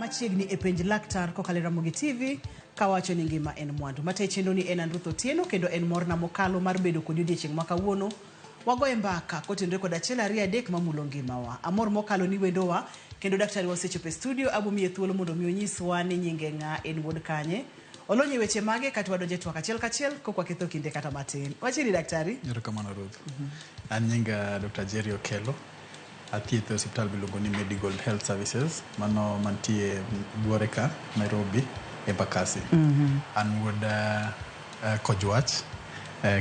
machiegni e penj laktar kokalo e Ramogi TV kawacho ni ngima en mwandu. Matayi chenro ni en an Ruth Otieno kendo en morna mokalo mar bedo kodi odiechieng' ma kawuono. Wagoye mbaka kotenore kod achiel ariyo adek mamulo ngimawa. Amor mokalo ni wendowa kendo daktari wa osechopo e studio abomiye thuolo mondo mi onyiswa ni nyinge ng'a, en wuod kanye, olony e weche mage kata wadonje twak achiel kachiel kok waketho kinde kata matin. Wachini daktari. Erokamano Ruth. An nyinga Dr. Jerry Okello. Athietho e osiptal miluongo ni Medigold Health Services, mano mantie buore ka, Nairobi, Embakasi. An wuod Kojwach,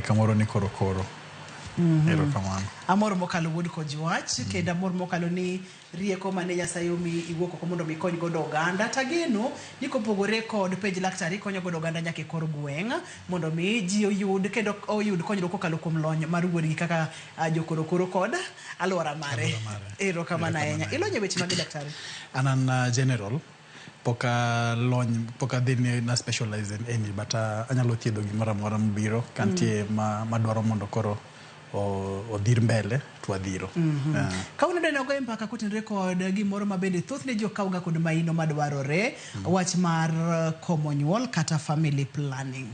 kamoro ni Korokoro. Erokamano. Amor mokalo wuod Kojwach kendo amor mokalo ni rieko mane Nyasaye omiyi iwuok oko mondo mi ikony godo oganda. Tageno ni kopogore kod penj laktar ikonyo godo oganda nyaka e kor gweng' mondo mi ji oyud kendo oyud konyruok kokalo kuom lony mar wuodgi kaka jokorokoro kod alwora mare. Alwora mare. Erokamano ahinya. Erokamano. Ilony e weche mage daktari? An general, pok alony, pok adhi ni na specialize in any, but anyalo thiedho gimoro amora mobiro, ka nitie madwaro mondo koro odhir mbele, to wadhiro. Kawuono dwa ni wagoye mbaka kotenore kod gimoro ma bende thothne ji ok kawga kod maino madwarore, wach mar komo nyuol kata family planning.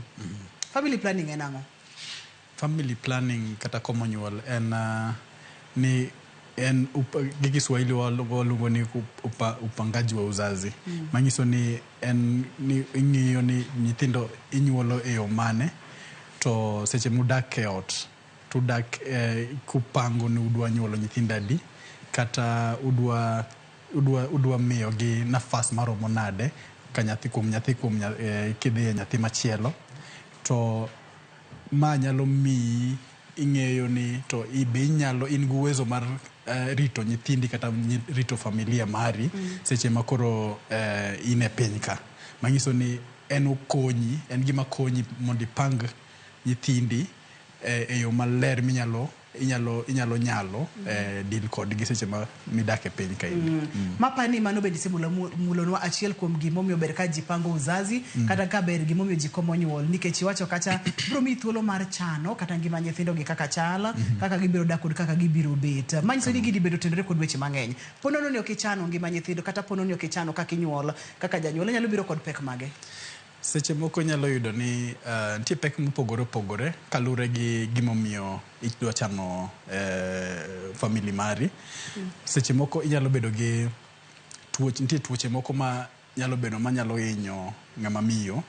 Family planning en ang'o? Family planning kata komo nyuol en ni en gi Kiswahili waluongo ni upangaji wa uzazi. Manyiso ni en ni ing'iyo ni nyithindo inyuolo e yo mane, to seche mudak e ot to udak kupango ni udwa nyuolo nyithindo adi, kata udwa miyogi nafas maromo nade ka nyathi kuom nyathi kuom kidhi e nyathi machielo. To ma nyalo miyi ing'eyo ni to be inyalo in gi uwezo mar rito nyithindi kata rito familia mari seche ma koro in e piny ka. Manyiso ni en okonyi, en gima konyi mondo ipang nyithindi e yo maler minyalo inyalo nyalo deal kodgi seche ma midak e piny kaendi. Mapani mano bende isemulo mulonwa achiel kuom gimomiyo ber ka ji pango uzazi kata ka ber gimomiyo ji komo nyuol nikech iwacho kacha biro miyi thuolo mar chano kata ngima nyithindo gi kaka chal kaka gibiro dak kod kaka gibiro bet. Manyiso ni gini bedo tenore kod weche mang'eny. Ponono ni ok ichano ngima nyithindo kata ponono ni ok ichano kaka inyuol kaka janyuol inyalo biro kod pek mage? Seche moko inyalo yudo ni nitie pek mopogore opogore kaluwore gi gimomiyo idwa chano family mari. Seche moko inyalo bedo gi tuoche, nitie tuoche moko ma nyalo bedo manyalo hinyo ng'ama miyo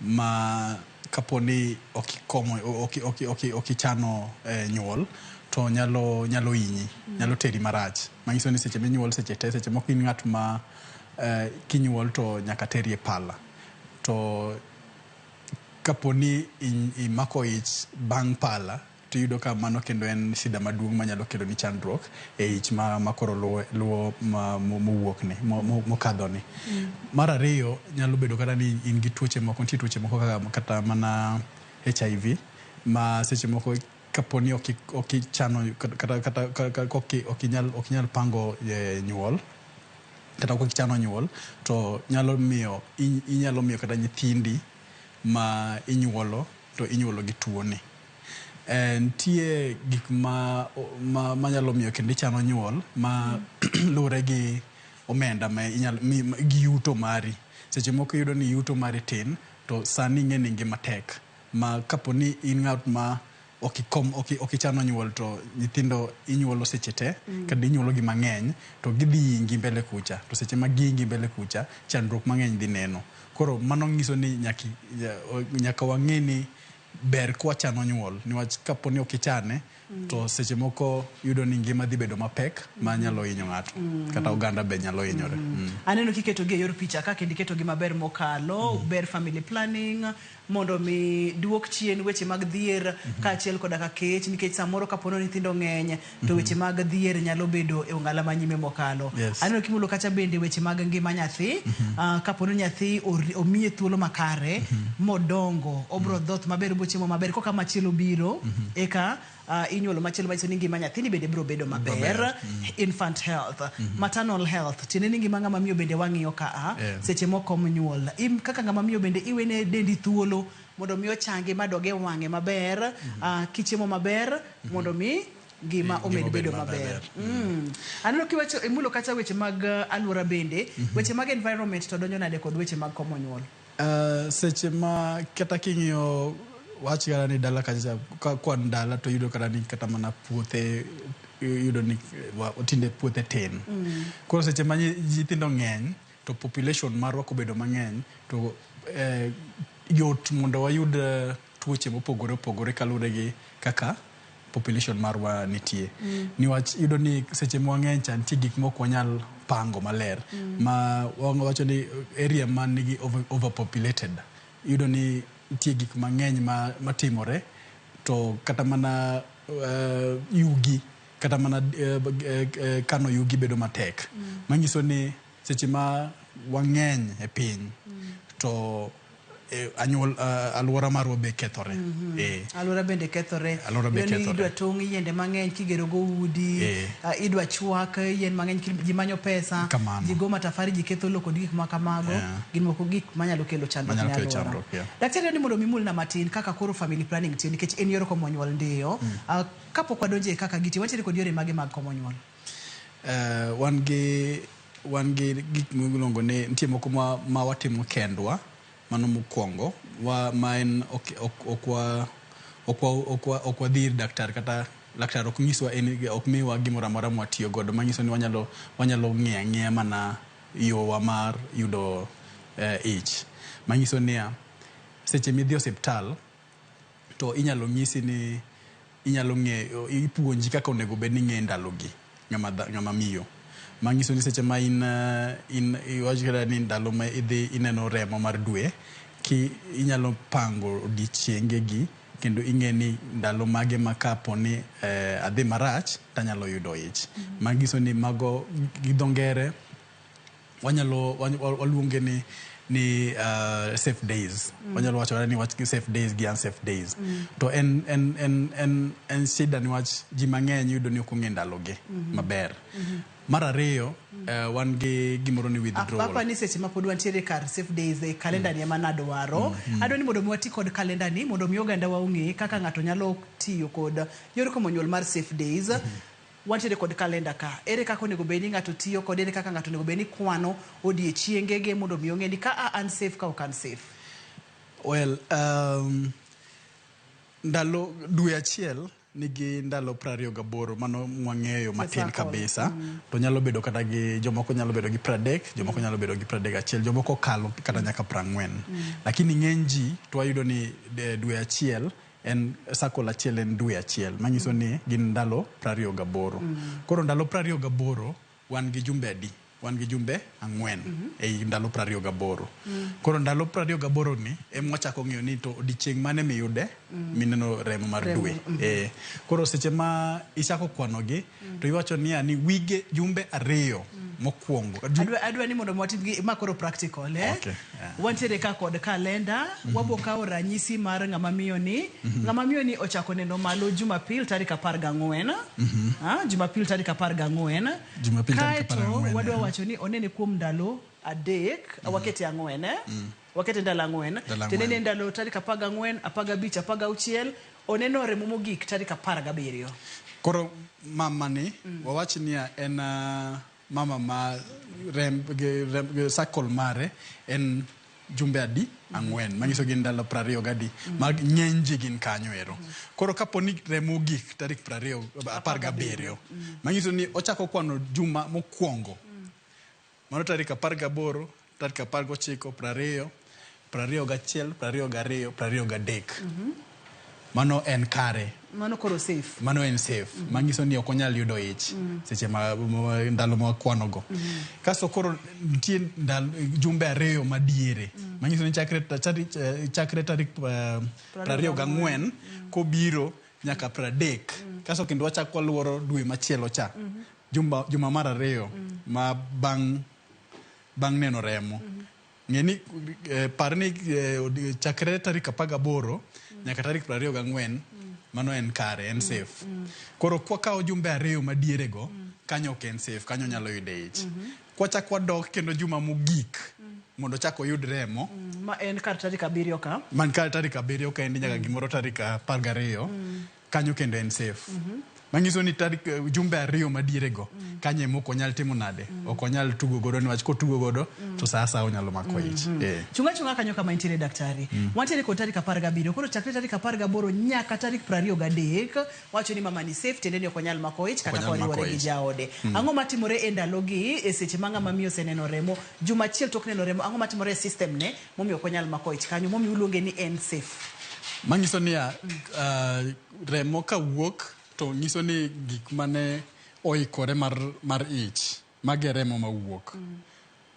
ma kapo ni ok ikomo ok ichano nyuol to nyalo hinyi, nyalo teri marach. Manyiso ni seche minyuol seche te, seche moko in ng'at ma kinyuol to nyaka teri e pala. To kapo ni imako ich bang' pala to iyudo ka mano kendo en shida maduong' manyalo kelo ni chandruok e ich ma koro luwo mowuok ni mokadho ni. Mar ariyo nyalo bedo kata ni in gi tuoche moko, nitie tuoche moko kaka kata mana HIV ma seche moko kapo ni ok ichano kata ok inyal pango nyuol kata ok ichano nyuol to nyalo miyo inyalo miyo kata nyithindi ma inyuolo to inyuolo gi tuo ni. Nitie gik ma manyalo miyo kendo ichano nyuol ma luwore gi omenda ma inyalo gi yuto mari. Seche moko iyudo ni yuto mari tin to sani ing'e ni ngima tek ma kapo ni in ng'at ma ok ichano nyuol to nyithindo inyuolo seche te kata inyuolo gi mang'eny to gidhi ingi mbele kucha to seche ma giingi mbele kucha chandruok mang'eny dhi neno. Koro mano nyiso ni nyaka wang'e ni ber kwachano nyuol niwach kapo ni ok ichane to seche moko yudo ni ngima dhi bedo mapek ma nyalo hinyo ng'ato kata oganda be nyalo hinyore. Aneno kiketo gi e yor picha ka kendo iketo gi maber mokalo ber family planning mondo mi duok chien weche mag dhier kaachiel koda ka kech nikech samoro kapo ni nyithindo ng'eny to weche mag dhier nyalo bedo e ong'ala manyime mokalo. Yes. Aneno kimulo kacha bende weche mag ngima nyathi kapo ni nyathi omiye thuolo makare modongo obro dhoth maber obro chiemo maber koka machielo biro eka inyuolo machielo manyiso ni ngima nyathini bende biro bedo maber. Infant health, maternal health, tiende ni ngima ng'ama miyo bende wang'iyo ka a seche mokom nyuol. Kaka ng'ama miyo bende iwene dendi thuolo mondo mi ochangi madog e wang'e maber, kichiemo maber mondo mi ngima Ngima omed obed bedo maber. maber. Aneno kiwacho imulo kata weche mag alwora bende, weche mag environment to donjo nade kod weche mag komo nyuol? Seche ma kata king'iyo wach kata ni dala kacha ka kwan dala to iyudo kata ni kata mana puothe iyudo ni tinde puothe tin. Koro seche ma nyithindo ng'eny to population marwa kobedo mang'eny to yot mondo wayud tuoche mopogore opogore kaluwore gi kaka population marwa nitie. Niwach iyudo ni seche ma wang'eny cha nitie gik mok wanyal pango maler. Ma wawacho ni area man nigi overpopulated. Iyudo ni nitie gik mang'eny matimore to kata mana yugi kata mana kano yugi bedo matek. Manyiso ni seche ma wang'eny e piny to alwora marwa be kethore. Alwora bende kethore. Alwora be Iyudo ni kethore. Idwa tong' yiende mang'eny kigero go udi, idwa chwak yien mang'eny ji manyo pesa, Kamano. ji go matafari, ji ketho lowo kod gik ma kamago. Gin moko gik manyalo kelo chandruok Manyalo ne kelo alwora. chandruok, yeah. Daktari, ni mondo mi imulna matin kaka koro family planning tiyo nikech en yor komo nyuol ndiyo. Kapok wadonje kaka gitiyo, wantiere kod yore mage mag komo nyuol? Wan gi gik miluongo ni nitie moko ma watimo kendwa, mano mokwongo ma en ok wadhi ir daktar kata laktar ok nyiswa ok miwa gimoro amora mwatiyo godo manyiso ni wanyalo ng'iyo ang'iya mana yowa mar yudo ich. Manyiso niya, seche midhi osiptal to inyalo nyisi ni inyalo ng'eyo ipuonji kaka onego bed ni ing'e ndalogi ng'ama miyo. Manyiso ni seche ma in iwach kata ni ndalo ma idhi ineno remo mar dwe ki inyalo pango odiochienge gi kendo ing'e ni ndalo mage ma kapo ni adhi marach tanyalo yudo ich. Manyiso ni mago gi dho ngere wanyalo waluonge ni safe days. Wanyalo wacho ni wach safe days gi unsafe days. To en shida niwach ji mang'eny yudo ni ok ong'e ndalogi maber. Mar ariyo, wan gi gimoro ni withdrawal. Apa ni seche ma pod wantiere kar safe days e kalenda ni ema nadwaro. Adwa ni mondo mi wati kod kalenda ni mondo mi oganda wa ong'e kaka ng'ato nyalo tiyo kod yor komo nyuol mar safe days. Wantiere kod kalenda ka. Ere kaka onego bed ni ng'ato tiyo kode, ere kaka ng'ato onego bed ni kwano odiechiengege mondo mi ong'e ni ka a an safe ka ok an safe. Well, ndalo dwe achiel nigi ndalo 28 mano mwang'eyo matin Circle. kabisa. To nyalo bedo kata gi jomoko nyalo bedo gi 30, jomoko nyalo bedo gi 31, jomoko kalo kata nyaka 40. Lakini ng'eny ji to wayudo ni dwe achiel en circle achiel en dwe achiel manyiso ni gin ndalo 28. Koro ndalo 28 wan gi jumbe adi? Wan gi jumbe 4 ei ndalo 28. Koro ndalo 28 ni ema wachako ng'iyo ni to odiochieng' mane miyude mineno remo mar dwe. Koro seche ma ichako kwanogi to iwacho niya ni wige jumbe 2 mokwongo. Adwa ni mondo watim gi ma koro practical, eh? Okay, yeah. Wantiere ka kod kalenda, wabo kawo ranyisi mar ng'ama miyo ni. Ng'ama miyo ni ochako neno malo Jumapil tarik 14. Jumapil tarik 14. Jumapil tarik Kaeto 14, wadwa eh. wacho ni onene kuom ndalo 3, wakete 4, eh? Wakete ndalo 4. Ndalo Tinene ang'wen. ndalo tarik 14, 15, 16, oneno remo mogik tarik 17. Koro mama ni, wawach niya en mama ma rem, circle mare en jumbe adi? 4, manyiso gin ndalo 20 gadi. Ma ng'eny ji gin kanyo ero. Koro kapo ni remo ogik tarik 17, manyiso ni ochako kwano juma mokwongo. Mano tarik 18, tarik 19, 20, 21, 22, 23. Mano en kare. Mano koro safe. Mano en safe. Manyiso ni ok onyal yudo ich seche ma ndalo ma wakwanogo. Kasto koro nitie jumbe 2 madiere. Manyiso ni chakre tarik 24 kobiro nyaka 30. Kasto kendo wachako waluoro dwe machielo cha. Juma mar 2 ma bang' neno remo. Ng'e ni par ni chakre tarik 18 nyaka tarik 24 mano en kare, en safe. Koro kwakawo jumbe 2 madiere go, kanyo ok en safe, kanyo nyalo yude ich. Kwachak wadok kendo juma mogik mondo chak oyud remo. Ma en kar tarik 7 ka. Man kar tarik 7 kaendi nyaka gimoro tarik 12, kanyo kendo en safe. Manyiso ni tarik jumbe ariyo madierego kanyo ema ok onyal timo nade, ok onyal tugo godo niwach kotugo godo to sa asaya onyalo mako ich. Chunga chunga kanyo kama intiere daktari. Wantiere kod tarik 17. Koro chakre tarik 18 nyaka tarik 23 wacho ni mama ni safe, tiende ni ok onyal mako ich kata Ok onyal mako koriwore gi ich. jaode. Ang'o matimore e ndalogi e seche ma ng'ama miyo oseneno remo, juma achiel tok neno remo, ang'o matimore e system ne momiyo ok onyal mako ich kanyo, momiyo uluonge ni en safe? Manyiso niya, remo kawuok to nyiso ni gik mane oikore mar ich, magi e remo mawuok.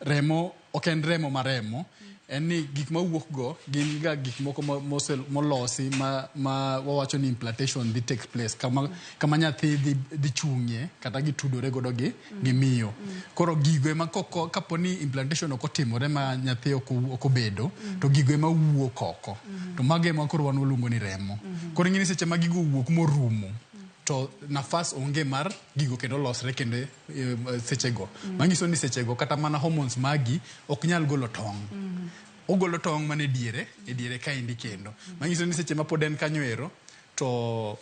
Remo ok en remo ma remo, en ni gik mawuok go gin ga gik moko molosi ma wawacho ni implantation dhi take place kama nyathi dhi chung'ie kata gitudore godo gi miyo. Koro gigo ema kapo ni implantation ok otimore ma nyathi ok obedo, to gigo ema wuok oko. To mago ema koro wan waluongo ni remo. Koro ing'e ni seche ma gigo owuok morumo, to nafas onge mar gigo kendo losre kendo sechego. Manyiso ni sechego kata mana hormones magi ok nyal golo tong'. Ogolo tong' mana e diere kaendi kendo. Manyiso ni seche ma pod en kanyo ero, to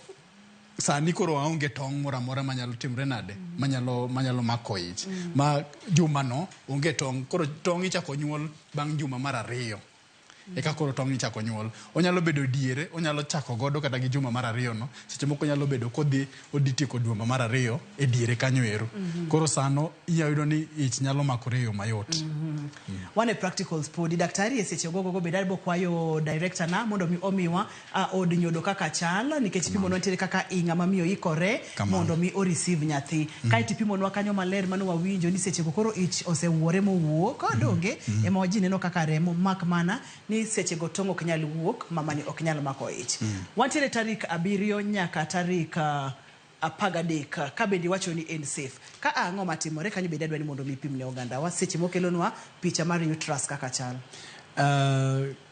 sani koro aonge tong' moro amora manyalo timore nade, manyalo mako ich. Ma jumano onge tong', koro tong' ichako nyuol bang' juma mar 2. Eka koro tong' ichako nyuol. Onyalo bedo diere, onyalo chako godo kata gi juma mar 2 no. Seche moko onyalo bedo kodhi odhi tieko juma mar 2 e diere kanyo ero. Koro sano inyalo yudo ni ich nyalo makore e yo mayot. Wan e practicals podi. Daktari e seche gogo go bende abo kwayo director na mondo mi omiwa od nyodo kaka chal, nikech pimonwa nitiere kaka i ng'ama miyo ikore mondo mi o receive nyathi. Kaeto ipimonwa kanyo maler mano wawinjo ni seche go koro ich osewuore mowuok, donge? Ema ji neno kaka remo, mak mana ni seche go tong' ok nyal wuok, mamani ok nyal mako ich. Wantiere tarik 7 nyaka tarik 13, ka bende iwacho ni en safe. Ka ang'o matimore kanyo bende adwa ni mondo mi ipim ne ogandawa seche mokelonwa picha mar uterus kaka chal.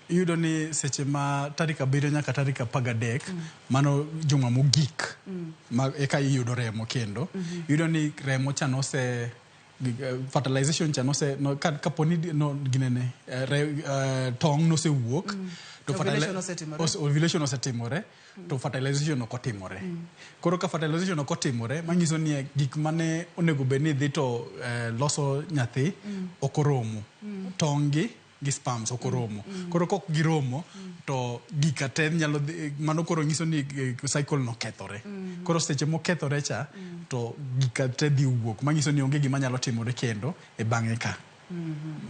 Iyudo ni seche ma tarik 7 nyaka tarik 13, mano juma mogik, ma eka iyudo remo kendo. Iyudo ni remo cha nose, fertilization cha nose, no, kapo ni no, ginene, tong' nosewuok, to Ovulation osetimore. Ovulation osetimore, to fertilization ok otimore. Koro ka fertilization ok otimore, manyiso ni gik mane onego bed ni dhi to loso nyathi ok oromo. Tong' gi sperms ok oromo. Koro kok giromo, to gika te nyalo dhi, mano koro nyiso ni cycle no kethore. Koro seche mokethore cha, to gika te dhi wuok, manyiso ni onge gima nyalo timore kendo e bang'e ka.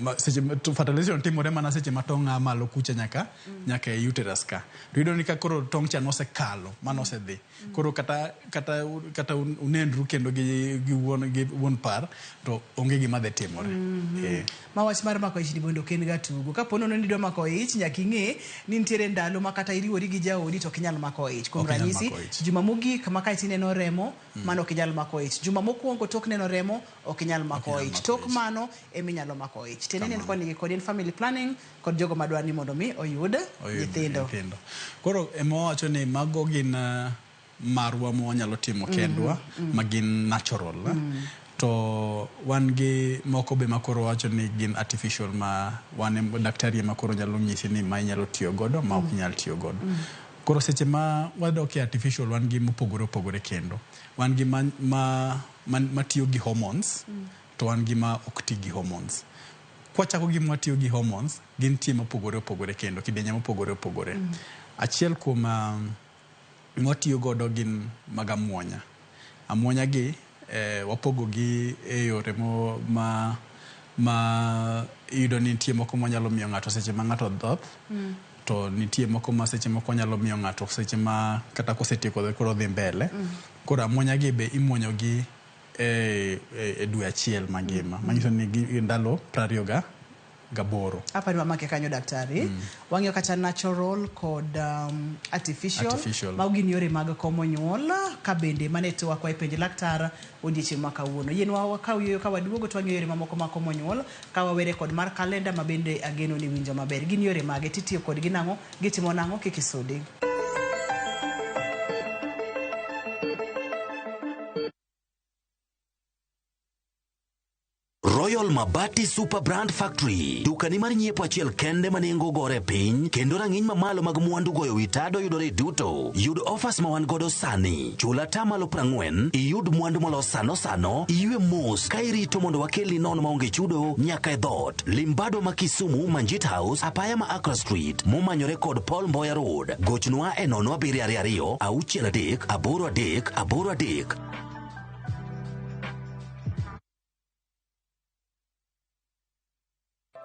Ma, seche ma, to fertilization timore mana seche ma tong' a malo kucha nyaka e uterus ka. To iyudo ni ka koro tong' cha nosekalo, mano osedhi. Koro kata unenru kendo gi wuon par, to onge gima dhi timore. Ma wach mar mako ich ni bende ok en ga tugo. Kapo nono ni idwa mako ich, nyaka ing'e ni nitiere ndalo ma kata iriwori gi jaodi to ok inyal mako ich. Kuom Ok inyal ranyisi, mako ich. juma mogik ma kae tineno remo, mano ok inyal mako ich. Juma mokwongo tok neno remo, ok inyal mako Ok inyal ich. mako Tok ich. mano ema inyalo mako ich. Tiende ni en Kamano. koni gi kodi en family planning kod jogo madwaro ni mondo mi oyud Oyud nyithindo. nyithindo. Koro ema wawacho ni mago gin marwa ma wanyalo timo kendwa, ma gin natural. To wan gi moko be ma koro wacho ni gin artificial, ma wan daktari ema koro nyalo nyisi ni ma inyalo tiyo godo, ma ok inyal tiyo godo. Koro seche ma wadok e artificial, wan gi mopogore opogore kendo. Wan gi matiyo gi hormones, to wan gi ma ok ti gi hormones. Kwachako gi matiyo gi hormones, gintie mopogore opogore kendo, kidienje mopogore opogore. Achiel kuom mwatiyo godo gin mag amuonya. Amuonya gi wapogo gi e yore ma iyudo ni nitie moko manyalo miyo ng'ato seche ma ng'ato dhoth, to nitie moko ma seche moko nyalo miyo ng'ato seche ma kata kosetieko dhoth koro dhi mbele. Koro amuonya gi be imuonyo gi e dwe achiel mangima, manyiso ni gi ndalo 28. Apani wamake kanyo daktari. Wang'iyo kata natural kod artificial. Artificial. Mago gin yore mag komo nyuol, ka bende mane to wakwayo penj laktar odiechieng' ma kawuono. Yienwa wakaw yueyo ka waduogo to wang'iyo yore mamoko mag komo nyuol, ka wawere kod mar kalenda ma bende ageno ni winjo maber. Gin yore mage, titiyo kodgi nang'o, gitimo nang'o, kik isudi. Royal Mabati Super Brand Factory, dukani mar nyiepo achiel kende ma nengo gore piny kendo rang'iny mamalo mag mwandu goyo wi tado yudore duto. Yud offers ma wan godo sani. Chul atamalo 40, iyud mwandu molos sano sano, iywe mos ka irito mondo wakelni nono maonge chudo nyaka e dhoot. Limbado ma Kisumu, Manjit House, apaya ma Accra Street, momanyore kod Paul Mboya Road. Gochnwa e 0722 63 83 83.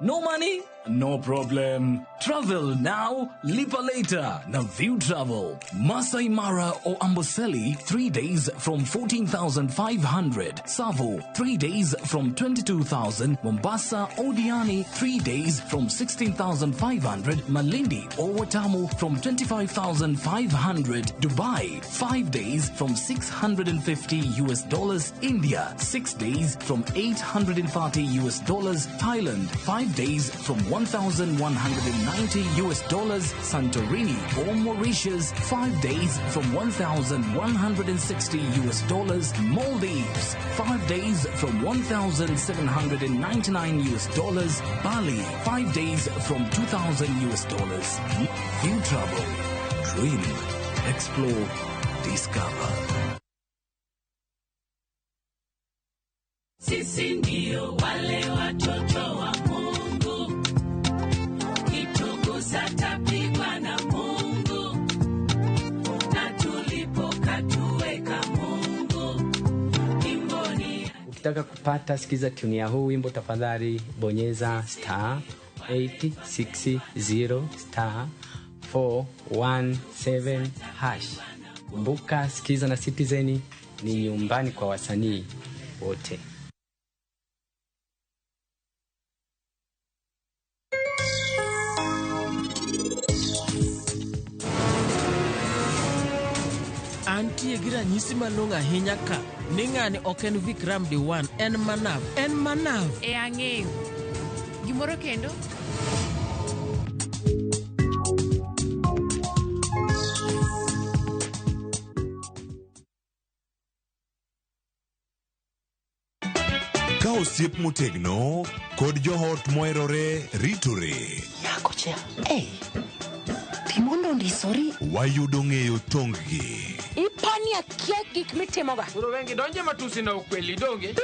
No money? No problem. Travel now, lipa later. Na View Travel. Masai Mara or Amboseli, 3 days from 14,500. Savo, 3 days from 22,000. Mombasa or Diani, 3 days from 16,500. Malindi or Watamu from 25,500. Dubai, 5 days from 650 US dollars. India, 6 days from 830 US dollars. Thailand, 5 days from 1,190 US dollars. Santorini or Mauritius, 5 days from 1,160 US dollars. Maldives, 5 days from 1,799 US dollars. Bali, 5 days from 2,000 US dollars. View Travel. Dream, explore, discover. Sisi ndio wale watoto wa Mungu, kitugusa tapigwa na Mungu, na tulipokatuweka Mungu imboni. Ukitaka kupata sikiza tuni ya huu wimbo tafadhali bonyeza star 860 star 417 hash. Kumbuka, Sikiza na Citizen ni nyumbani kwa wasanii wote. Antie gi ranyisi malong'o ahinya ka ni ng'ani ok en Vikram Diwan, en Manav, en Manav. E ang'eyo. Gimoro kendo? Ka osiep motegno kod joot moherore ritore. Nyakocha, hey, Timondo ondisori. Wayudo ng'eyo tong-gi. Ipani akia gik mitimoga. Koro wengi donje matusi na ukweli donge.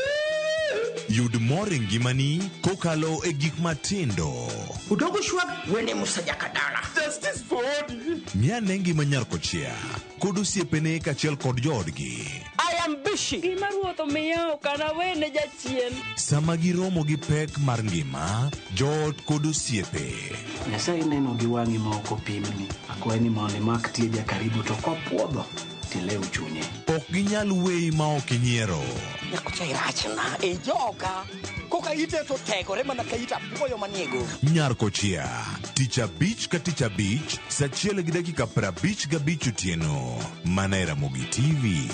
Yud mor e ngimani kokalo e gik matindo. Udogo shwag wene Musa Jakadala. Justice for Odi. Ng'ane ngima nyar kochia kod osiepene kaachiel kod joodgi. I am busy. Gima ruoth omiya ok anawene jachien. Sama giromo gi pek mar ngima, joot kod osiepe. Nyasaye neno gi wang'i ma ok opimni. Akwayi ni mondo imak tieja karibu to kopuodho tilew chunye. Ok ginyal weyi ma ok inyiero. Nyakocha irachna e joka. Koka ite to tegore mana ka it apuoyo manie go. Nyar kochia, tich abich ka tich abich, saa achiel gi dakika 55 otieno. Mana e Ramogi TV.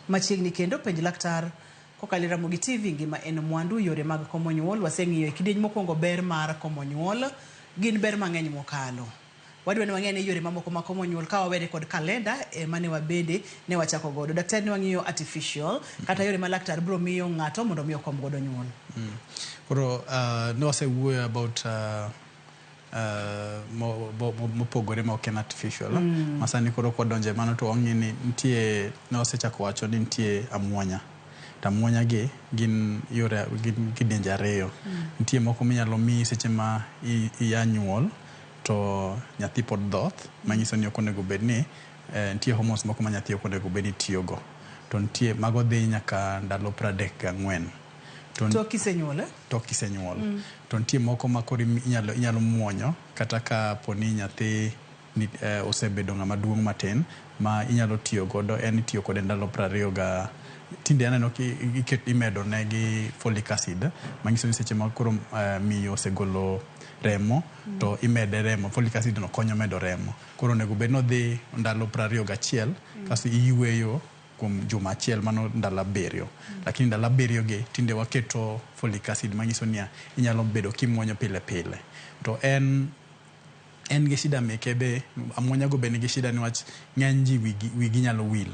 Machiegni kendo penj laktar kokalo e Ramogi TV ngima en mwandu yore mag komo nyuol. Waseng'iyo e kidieny mokwongo ber mar komo nyuol, gin ber mang'eny mokalo. Wadwa ni wang'e ni yore mamoko mag komo nyuol ka wawere kod kalenda mane wabende ne wachako godo. Daktari ne wang'iyo artificial kata yore ma laktar biro miyo ng'ato mondo mi okom godo nyuol. Koro ne wasewuoyo about mopogore ma ok en artificial. Masani koro kwadonje mano to wang'e ni nitie, ne wasechako wacho ni nitie amuonya. To amuonya gi gin yore, gin kidienje ariyo. Nitie moko minyalo miyi seche ma iya nyuol to nyathi pod dhoth, manyiso ni ok onego bed ni nitie hormones moko ma nyathi ok onego bed ni tiyogo. To nitie mago dhi nyaka ndalo 34. To kisenyuol, eh? To kisenyuol. To nitie moko ma koro inyalo muonyo kata ka poni nyathi osebedo ng'ama duong' matin ma inyalo tiyo godo, en itiyo kode ndalo 20 ga tinde aneno ki imedo ne gi folic acid manyiso ni seche ma koro miyo osegolo remo to imede remo, folic acid no konyo medo remo. Koro onego bed ni odhi ndalo 21 kasto iyweyo kuom juma achiel, mano ndalo 7. Lakini ndalo 7 gi tinde waketo folic acid manyiso niya inyalo bedo kimuonyo pile pile. To en En gi shida meke be, amuonya go be nigi shida niwach ng'eny ji wigi, wigi nyalo wil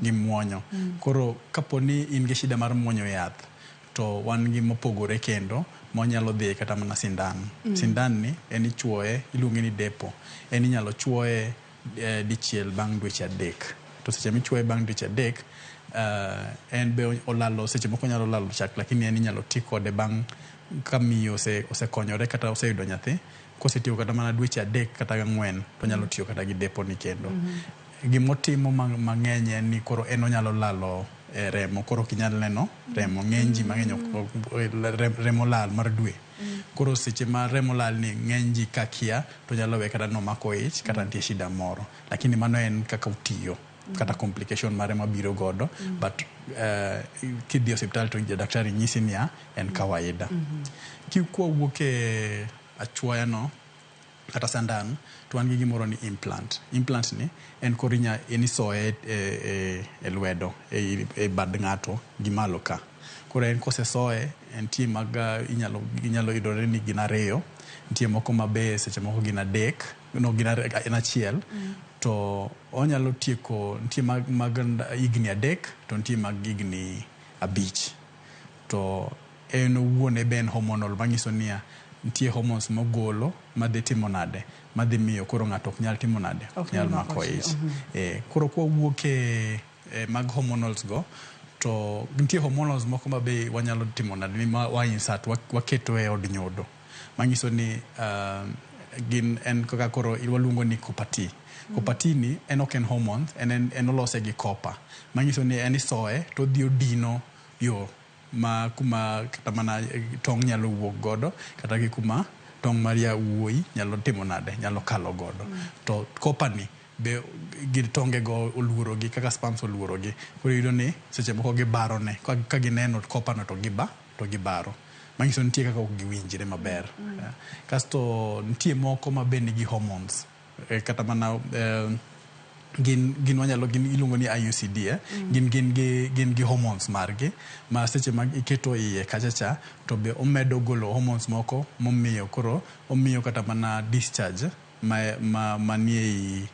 gi muonyo. Koro kapo ni in gi shida mar muonyo yath, to wan gi mopogore kendo monyalo dhi kata mana sindan. Sindan ni en ichuoye, iluonge ni depo. En inyalo chuoye dichiel bang' dweche 3. To seche michuoye bang' dweche 3, en be olalo, seche moko onyalo lalo chak, lakini en inyalo ti kode bang' ka miyo osekonyore kata oseyudo nyathi. Kosetiyo kata mana dweche 3 kata 4, to onyalo tiyo kata gi depo ni kendo. Gimotimo mang'eny en ni koro en onyalo lalo remo, koro ok inyal neno remo. Ng'eny ji mang'eny remo lal mar dwe. Koro seche ma remo lal ni ng'eny ji ka kia to nyalo we kata nomako ich kata nitie shida moro. Lakini mano en kaka otiyo kata complication mare mabiro godo. But kidhi e osiptal to daktari nyisi niya en kawaida. Kwawuok e achuoya no kata sandan, to wan gi gimoro ni implant. Implant ni en koro en isoye e lwedo, e bad ng'ato gi malo ka. Koro en kosesoye, entie mag inyalo yudore ni gin 2, nitie moko mabe seche moko gin 3, no gin en 1. To onyalo tieko, nitie mag higni 3 to nitie mag higni 5. To en owuon be en hormonal, manyiso niya nitie hormones mogolo madhi timo nade, madhi miyo koro ng'ato ok nyal timo nade, ok nyal mako ich. Koro kwawuok e mag hormonals go, to nitie hormonals moko ma be wanyalo timo nade, ni ma wa insert, waketo e od nyodo, manyiso ni gin en kaka koro waluongo ni copper T. Copper T ni en ok en hormones, en olose gi copper, manyiso ni en isoye to odhi odino yo ma kuma kata mana tong' nyalo wuok godo, kata gi kuma tong' mar yawuoyi nyalo timo nade, nyalo kalo godo. To copper ni be gi tonge go oluorogi kaka sperms oluorogi. Koro iyudo ni seche moko gibarone, ka gineno copper no to to gibaro. Manyiso nitie kaka ok giwinjre maber. Kasto nitie moko ma be nigi hormones. Kata mana gin wanyalo gin iluongo ni IUCD, Gin gi hormones margi ma seche ma iketo iye kacha cha to be omedo golo hormones moko momiyo koro omiyo kata mana discharge ma manie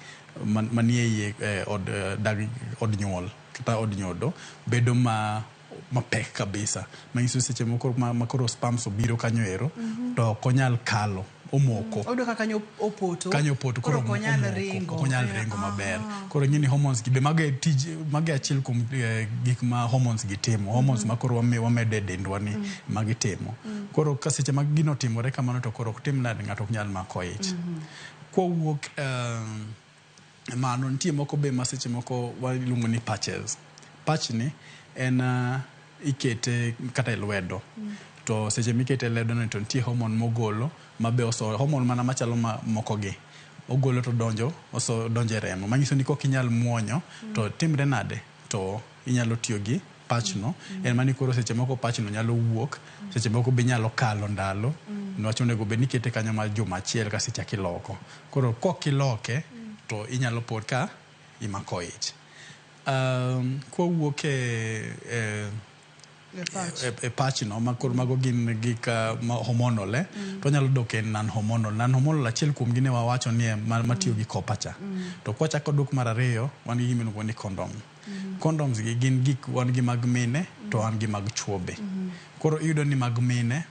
manie iye od dag od nyuol kata od nyodo bedo ma mapek kabisa, manyiso seche moko ma koro sperms obiro kanyo ero to ok onyal kalo, omoko. Oyudo ka kanyo opoto. Kanyo opoto, koro ok onyal ringo. Ok onyal ringo maber. Koro ing'e ni hormones gi be mago e tij, mago e achiel kuom gik ma hormones gi timo. Hormones ma koro wamedo e dendwa ni ma gitimo. Koro ka seche ma gino otimore kamano to koro ok tim nade, ng'ato ok nyal mako ich. Kwawuok mano, nitie moko be ma seche moko waluongo ni patches. Patch ni en ikete kata e lwedo. To seche mikete e lwedo no to nitie hormone mogolo ma be oso hormone mana machalo ma moko gi. Ogolo to donjo, oso donjo e remo. Manyiso ni kok inyal muonyo to timre nade, to inyalo tiyo gi patch no. En mani koro seche moko patch no nyalo wuok, seche moko be nyalo kalo ndalo. Niwach onego bed ni ikete kanyo mar juma achiel kasto ichako iloko. Koro kok iloke to inyalo po ka imako ich. Kwawuok e e patch no ma koro mago gin gik ma hormonal, to onyalo dok e non hormonal. Non hormonal achiel kuom gi ne wawacho ni matiyo gi copper cha. To kwachako dok mar ariyo, wan gi gima iluongo ni condom. Condoms gi gin gik wan gi mag mine to wan gi mag chuo be. Koro iyudo ni mag mine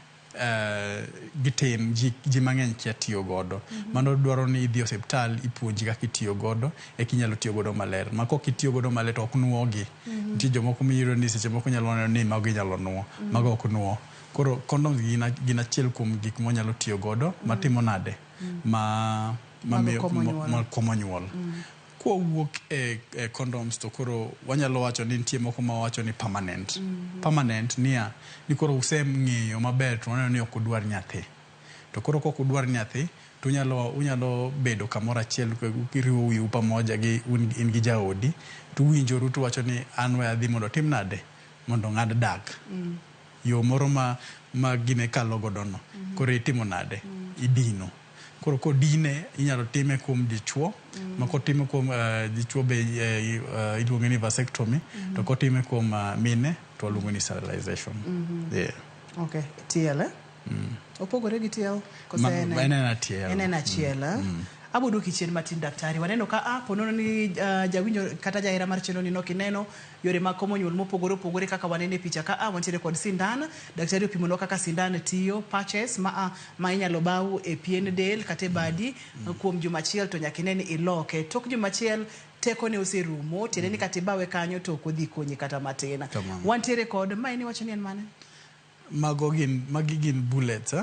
gitin, ji mang'eny kia tiyo godo. Mano dwaro ni idhi e osiptal ipuonji kaka itiyo godo eka inyalo tiyo godo maler. Ma kok itiyo godo maler to ok nuogi. Nitie jomoko miyudo ni seche moko nyalo neno ni mago inyalo nuo, mago ok nuo. Koro condoms gin achiel kuom gik mwanyalo tiyo godo matimo nade, ma komo nyuol. Kwawuok e condoms to koro wanyalo wacho ni nitie moko ma wawacho ni permanent. Permanent niya, ni koro useng'iyo maber to waneno ni ok udwar nyathi. To koro kok udwar nyathi, to unyalo bedo kamoro achiel, iriwo wiu pamoja gi in gi jaodi, to uwinjoru to uwacho ni an we adhi mondo otim nade, mondo ong'ad dak. Yo moro ma gine kalo godo no. Koro itimo nade? Idino. Koro kodine inyalo time kuom dichuo, ma kotime kuom dichuo be iluonge ni vasectomy, to kotime kuom mine to waluongo ni sterilization. Yeah. Okay, TL, eh? Opogore gi TL? Koso En en achiel. En en achiel. Abo duoki chien matin daktari. Waneno ka a ponono ni jawinjo kata jahera mar chenro ni nok ineno yore mag komo nyuol mopogore opogore kaka waneno e picha ka a wantiere kod sindan. Daktari opimonwa kaka sindan tiyo, patches ma inyalo baw e pien del kata e badi kuom juma achiel to nyaka ine ni iloke. Tok juma achiel tekone oserumo, tiende ni kata ibawe kanyo to ok odhi konyi kata matin. Kamano. Wantiere kod ma en iwacho ni en mane? Mago gin, magi gin bullets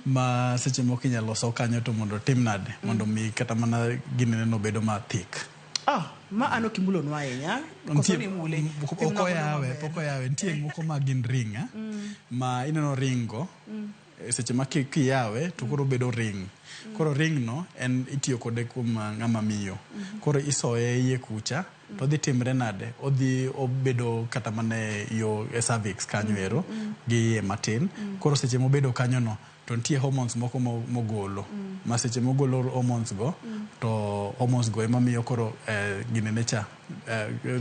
ma seche moko inyalo so kanyo to mondo otim nade mondo mi kata mana ginene bedo ma thick. Ah, ma an ok imulonwa ahinya. Koso ni imule? Ok oyawe, pok oyawe. Nitie moko ma gin ring ma ineno ring go seche ma kiyawe to koro bedo ring. Koro ring no en itiyo kode kuom ng'ama miyo. Koro isoye iye kucha to odhi timre nade? Odhi obedo kata mana e yo e cervix kanyo ero gi iye matin. Koro seche mobedo kanyo no to nitie hormones moko mogolo. Ma seche mogolo hormones go to hormones go ema miyo koro ginene cha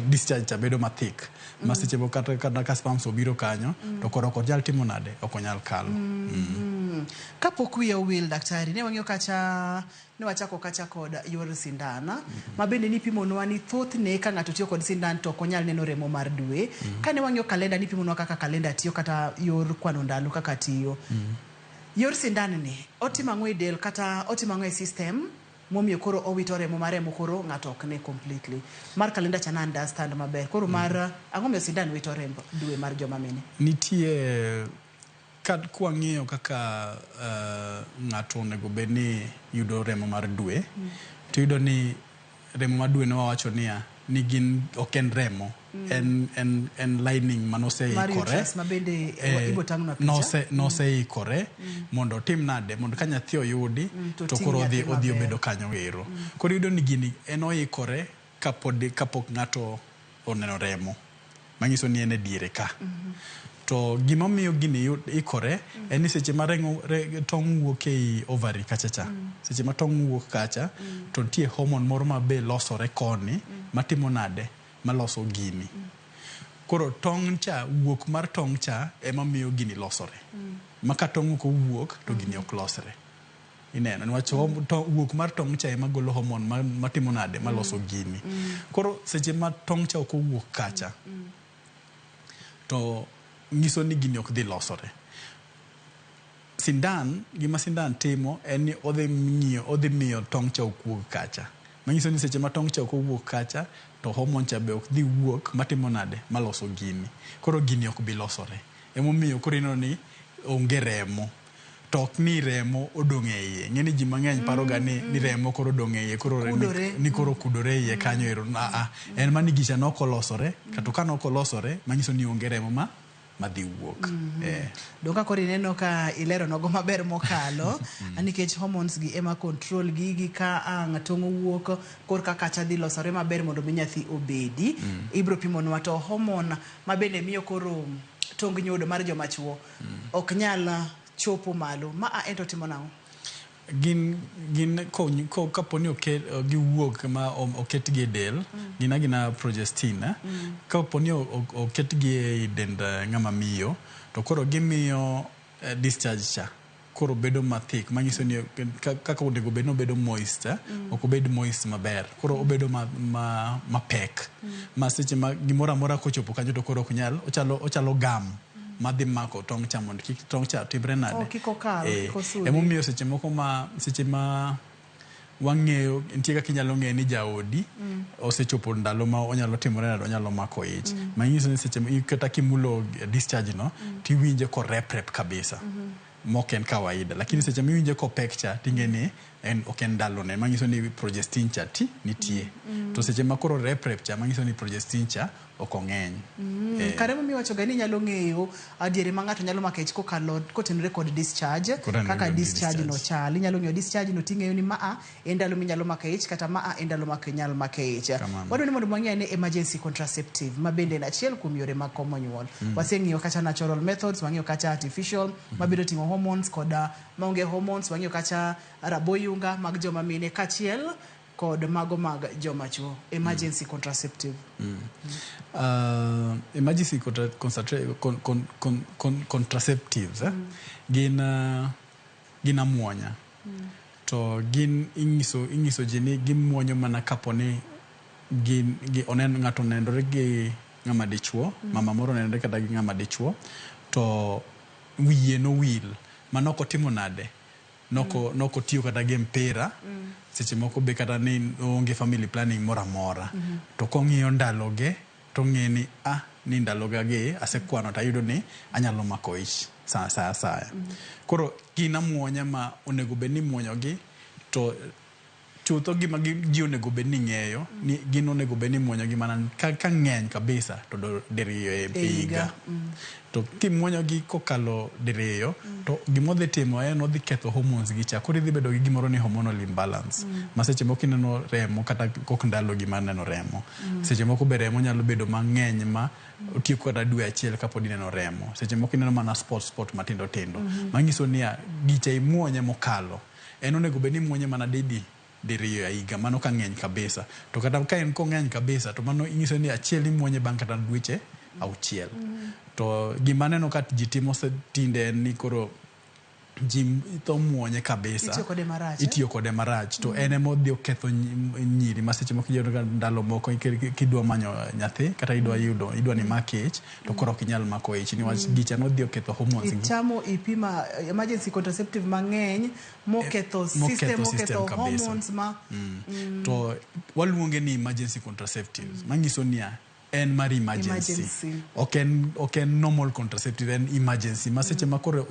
discharge cha bedo mathik. Ma seche moko kata ka sperms obiro kanyo to koro ok onyal timo nade? Ok onyal kalo. Kapok wiya owil daktari, ne wang'iyo kacha, ne wachako kacha kod yor sindan ma bende nipimonwa ni thothne ka ng'ato tiyo kod sindan to ok onyal neno remo mar dwe. Kane wang'iyo kalenda nipimonwa kaka kalenda tiyo kata yor kwano ndalo kaka tiyo. Yor sindan ni otimo ang'o e del kata otimo ang'o e system momiyo koro owito remo ma remo koro ng'ato ok ne completely. Mar kalenda cha na understand maber. Koro mar ang'o miyo sindan wito remb dwe mar joma mine? Nitie ka kwang'iyo kaka ng'ato onego bed ni yudo remo mar dwe, to iyudo ni remo mar dwe ne wawacho niya ni gin ok en remo, en lining manoseikore Mar uterus ma bende ibo tang'nwa picha. Noseikore mondo otim nade mondo ka nyathi oyudi to to ting' koro nyathi odhi maber. obedo kanyo ero. Koro iyudo ni gini en oikore kapok ng'ato oneno remo, manyiso ni en e diere ka. To gima miyo gini ikore en ni seche ma tong' wuok ei ovary kacha cha, seche ma tong' wuok kacha to nitie hormone moro ma be losore koni matimo nade maloso gini. Koro tong' cha, wuok mar tong' cha ema miyo gini losore. Ma ka tong' ok owuok to gini ok losre. Ineno, niwach wuok mar tong' cha ema golo hormone matimo nade maloso gini. Koro seche ma tong' cha ok owuok kacha to nyiso ni gini ok dhi losore. Sindan, gima sindan timo en ni odhi miyo tong' cha ok wuog kacha. Manyiso ni seche ma tong' cha ok owuok kacha to hormone cha be ok dhi wuok matimo nade maloso gini. Koro gini ok bi losore. Emomiyo koro ineno ni onge remo. To ok ni remo odong' e iye. Ng'eni ji mang'eny paro ga ni remo koro odong' e iye, koro Kudore. ni koro kudore e iye kanyo ero. En mana ni gicha ne ok olosore, kata ka ne ok olosore, manyiso ni onge remo madhi wuok. Donge ka koro ineno ka ilero nogo maber mokalo, nikech hormones gi ema control gigi ka ang' tong' owuok, korka kacha dhi losore maber mondo mi nyathi obedi. Ibro pimonwa to hormone ma bende miyo koro tong nyodo mar joma chuo ok nyal chopo malo. Ma a ento timo nang'o? Gin kapo ni giwuok ma oketgi e del, gin agina progestin, Kapo ni oketgi e dend ng'ama miyo, to koro gimiyo discharge cha koro bedo mathik, manyiso ni kaka onego bed ni obedo moist, ok obed moist maber, koro obedo mapek. Ma seche ma gimoro amora kochopo kanyo to koro ok nyal, ochalo gum madhi mako tong' cha mondo kik tong' cha timre nade. Oh, kik okal, kik osudi. Emomiyo seche moko ma, seche ma wang'eyo, nitie kaka inyalo ng'eyo ni jaodi osechopo ndalo ma onyalo timore nade, onyalo mako ich. Manyiso ni seche ma kata kimulo discharge no, tiwinje koreprep kabisa. Mok en kawaida, lakini seche miwinje kopek cha ting'e ni en ok en ndalone, manyiso ni progestin cha ti nitie. To seche ma koro reprep cha manyiso ni progestin cha ok ong'eny. Kare momiyo iwacho ga ni inyalo ng'eyo adiere ma ng'ato nyalo mako ich kokalo kotenore kod discharge, Kotenore kaka kod discharge no discharge. chal. Inyalo ng'eyo discharge no ting'eyo ni maa en ndalo minyalo mako ich kata maa en ndalo ma ok inyal mako ich. Kamano. Wadwaro ni mondo wang'e ane emergency contraceptive ma bende en achiel kuom yore mag komo nyuol. Waseng'iyo kacha natural methods, wang'iyo kacha artificial ma bende oting'o hormones kod maonge hormones, wang'iyo kacha raboyunga mag joma mine kaachiel kod mago mag joma chuo. Emergency contraceptive. Emergency contraceptives gin gin amuonya. To gin inyiso ji ni gimuonyo mana kapo ni gin gi onen ng'ato onenore gi ng'ama dichuo, mama moro onenore kata gi ng'ama dichuo, to wiye nowil manok otimo nade, noko tiyo kata gi mpira, seche moko be kata ni onge family planning moro amora. To kong'iyo ndaloge to ng'e ni ni ndaloga gi asekwano to ayudo ni anyalo mako ich sa asaya. Koro gin amuonya ma onego bed ni imuonyogi, to chutho gima ji onego bed ni ng'eyo ni gin onego bed ni imuonyogi mana ka ng'eny kabisa to diriyo e higa. To kimuonyogi kokalo diriyo, to gima odhi timo en odhi ketho hormones gi cha. Koro idhi bedo gi gimoro ni hormonal imbalance. Ma seche moko ineno remo kata kok ndalogi mar neno remo. Seche moko be remo nyalo bedo mang'eny ma otieko kata dwe achiel kapod ineno remo. Seche moko ineno mana spot matindo tindo. Manyiso niya, gicha imuonye mokalo. En onego bed ni imuonye mana didi diriyo e higa, mano ka ng'eny kabisa. To kata ka en kong'eny kabisa, to mano inyiso ni achiel imuonye bang' kata dweche auchiel. To gima aneno ka ji timo tinde en ni koro ji tho muonye kabisa. Itiyo kode marach, eh? Itiyo kode marach. To en ema odhi oketho nyiri ma seche moko iyudo ka ndalo moko kidwa manyo nyathi kata idwa yudo idwa ni mak ich, to koro ok inyal mako ich niwach gicha nodhi oketho hormones gi. Ichamo ipima emergency contraceptive mang'eny moketho system, moketho system moketho kabisa. hormones ma To waluonge ni emergency contraceptives, manyiso niya en mar emergency. Emergency. Ok en normal contraceptive, en emergency ma seche ma koro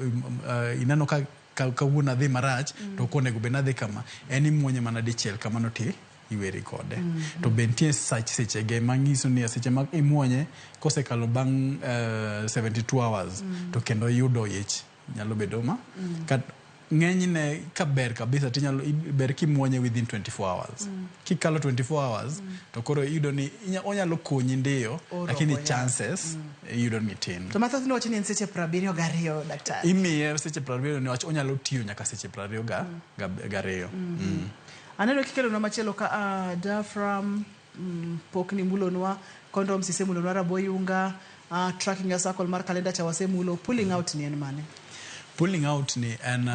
ineno ka kawuono adhi marach, to ok onego bed nadhi kama, en imuonye mana dichiel kamano ti iweri kode. To be nitie sach sechege manyiso ni seche ma imuonye kosekalo bang' 72 hours, to kendo yudo ich nyalo bedo ma ng'enyne ka ber kabisa tinyalo ber kimuonye within 24 hours. Kikalo 24 hours, to koro iyudo ni onyalo konyi ndiyo, Oro lakini onyalo. chances iyudo ni tin. To mathoth ne wacho ni en seche 72, daktari. Imiye seche 70 niwach onyalo tiyo nyaka seche 72. Aneno kikelonwa machielo ka diaphragm, pok ni mulonwa, condoms isemulonwa, raboyunga, tracking ya circle mar kalenda cha wasemulo, pulling out ni en mane? Pulling out ni en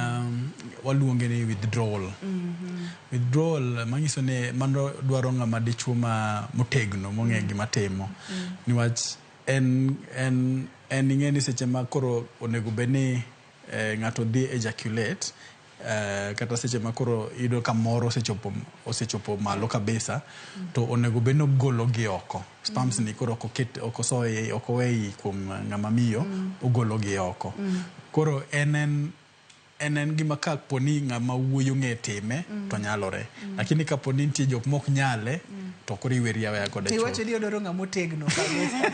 waluonge ni withdrawal. Withdrawal manyiso ni mano dwaro ng'ama dichuo ma motegno mong'e gima timo, niwach en ing'e ni seche ma koro onego bed ni ng'ato dhi ejaculate, kata seche ma koro iyudo ka moro osechopo malo kabisa, to onego bed ni ogolo gi oko sperms ni koro ok oket, ok osoye, ok oweyi kuom ng'ama miyo, ogolo gi oko. Koro en gima ka po ni ng'ama wuoyi ong'e time to nyalore, lakini kapo ni nitie jok mok nyale, to koro iweri aweya kode To chuth. Iwacho ni odwaro ng'ama otegno kabisa.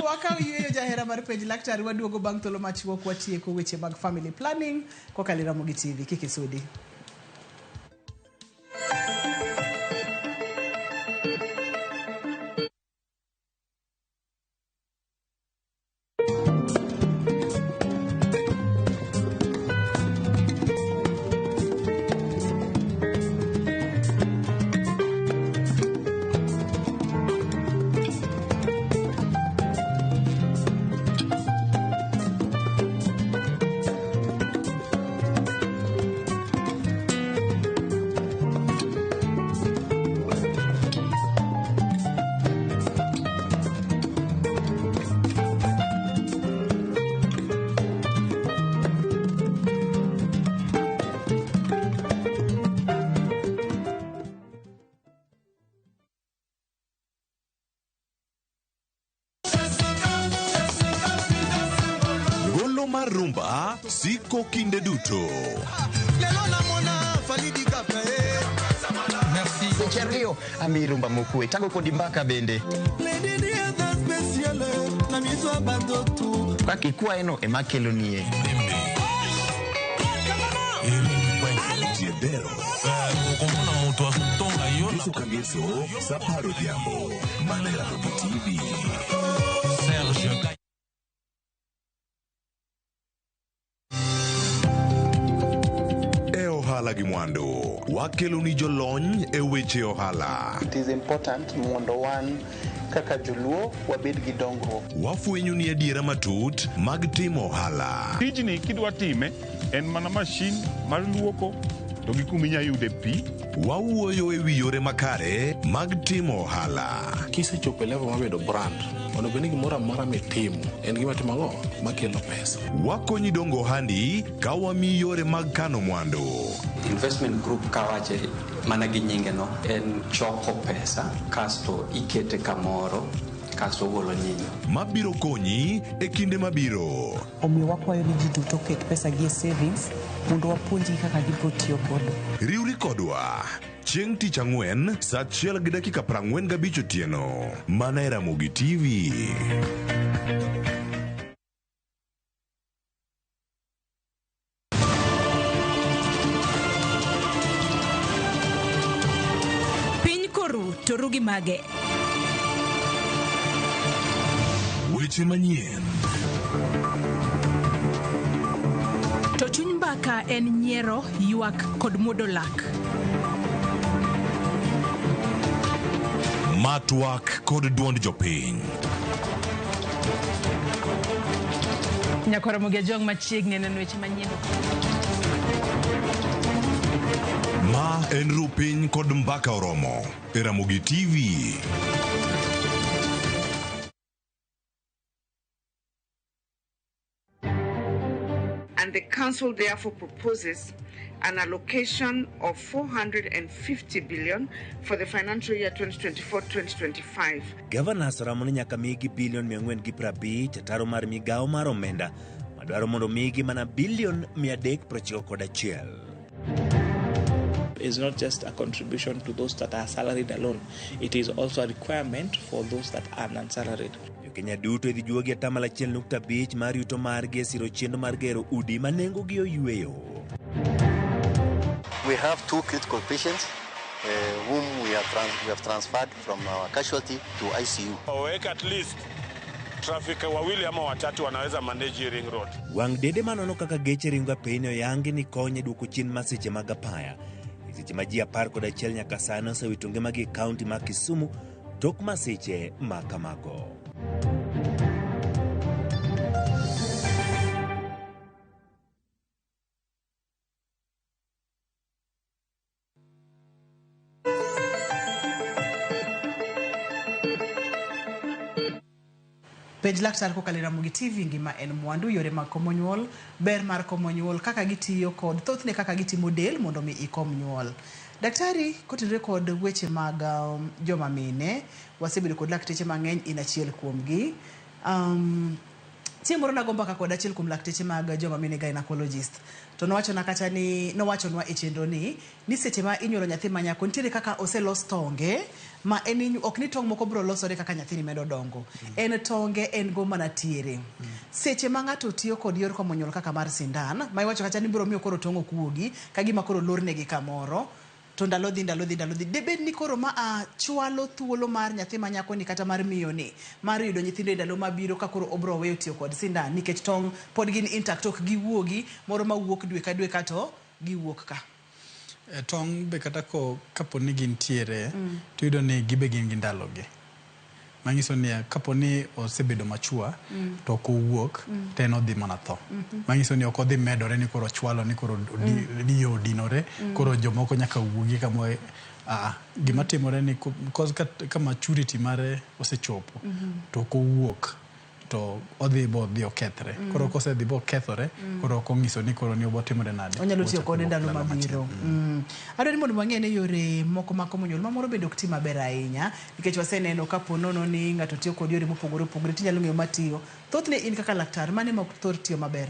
Wakaw yueyo, jahera mar Penj Laktar, waduogo bang' thuolo machuok watieko weche mag family planning kokalo e Ramogi TV. Kik isudi. Golo mar rumba siko kinde duto. Lelo namona Fally Kape. Seche ariyo ami rumba mokwe tago kodi mbaka bende Na miso ya bato tu. Kaka ikwaeno ema kelonie. Tiendero. Okomona moto azotonga yo. Ngeso ka ngeso sa 10 odhiambo mana e Ramogi TV. Serge. E ohala. ohala gi mwandu. Wakeloni jolony e weche ohala. It is important mondo wan kaka joluo wabed gi dongruok. Wafwenyoni adiera matut mag timo ohala. Tijni kidwa time en mana mashin mar luoko to gi kuma inya yude pi. Wawuoyo e wi yore makare mag timo ohala. Kisechopo e level mar bedo brand, onego bed ni gimoro amora mitimo en gima timo ang'o? Makelo pesa. Wakonyi dongo ohandi ka wamiyi yore mag kano mwandu. Investment group kawache mana gi nyinge no en choko pesa kasto ikete kamoro kasto ogolo nyinyo. Mabiro konyi e kinde mabiro. Omiyo wakwayo ni ji duto oket pesa gi e savings mondo wapuonjgi kaka gibiro tiyo godo. Riwri kodwa chieng' tich ang'wen saa achiel gi dakika 45 otieno mana e Ramogi TV. Piny koru to ru gi mage. Weche manyien. To chuny mbaka en nyiero, ywak kod muodo lak. Ma twak kod duond jopiny. Nyakwar Ramogi Ajwang' machiegni neno weche manyien. Ma en Rupiny kod Mbaka Oromo e Ramogi TV. And the council therefore proposes an allocation of 450 billion for the financial year 2024-2025. Governors oramo ni nyaka migi bilion 450 ataro mar migawo mar omenda madwaro mondo migi mana bilion 391. Is not just a contribution to those that are salaried alone. It is also a requirement for those that are non-salaried. Jokenya duto idhi juogi atamalo 1.5 mar yuto margi e siro chenro mar gero udi ma nengogi oyueyo. We have two critical patients whom we have transferred from our casualty to ICU. Waweke at least traffic wawili ama watatu wanaweza manage ring road. Wang' dede manono kaka geche ringo apeyni oyangi ni konyo e duoko chien masiche mag apaya. E seche ma ji 11 nyaka sani osewito ngimagi e kaunti ma Kisumu tok masiche ma kamago. Penj laktar kokalo e Ramogi TV ngima en mwandu, yore mag komo nyuol, ber mar komo nyuol, kaka gitiyo kod thothne kaka gitimo del mondo mi ikom nyuol. Daktari, kotenore kod weche mag joma mine, wasebedo kod lakteche mang'eny, in achiel kuomgi. Chieng' moro nago mbaka kod achiel kuom lakteche mag joma mine gynecologist. To nowachona kacha ni, nowachonwa e chenro ni seche ma inyuolo nyathi ma nyako, nitiere kaka oselos tonge, ma en ok ni tong' moko biro losore kaka nyathini medo dongo. En tonge en go mana tiere. Seche ma ng'ato tiyo kod yor komo nyuol kaka mar sindan, ma iwacho kacha ni biro miyo koro tong' ok wuogi, ka gima koro lornegi kamoro, to ndalo dhi, ndalo dhi, ndalo dhi. Debed ni koro ma chwalo thuolo mar nyathi ma nyako ni kata mar miyo ni, mar yudo nyithindo e ndalo mabiro ka koro obro weyo tiyo kod sindan, nikech tong' pod gin intact, ok giwuogi, moro mawuok dwe ka dwe ka to giwuok ka. Tong' be kata kapo ni gintiere, to iyudo ni gibe gin gi ndalogi. Manyiso ni kapo ni osebedo machua, to ok owuok, to en odhi mana tho. Manyiso ni ok odhi medore ni koro ochwalo ni koro yo odinore, koro jomoko nyaka wuogi kama gima timore ni ka maturity mare osechopo, to ok owuok, to odhi bo odhi okethre. Koro kosedhi bo okethore, koro ok onyiso ni koro ni obotimore nade. Onyalo tiyo kode ndalo mabiro. Adwaro ni mondo wang'e ni yore moko mag komo nyuol ma moro bende ok ti maber ahinya, nikech waseneno kapo nono ni ng'ato tiyo kod yore mopogore opogore tinyalo ng'eyo matiyo. Thothne in kaka laktar, mane ma ok thor tiyo maber?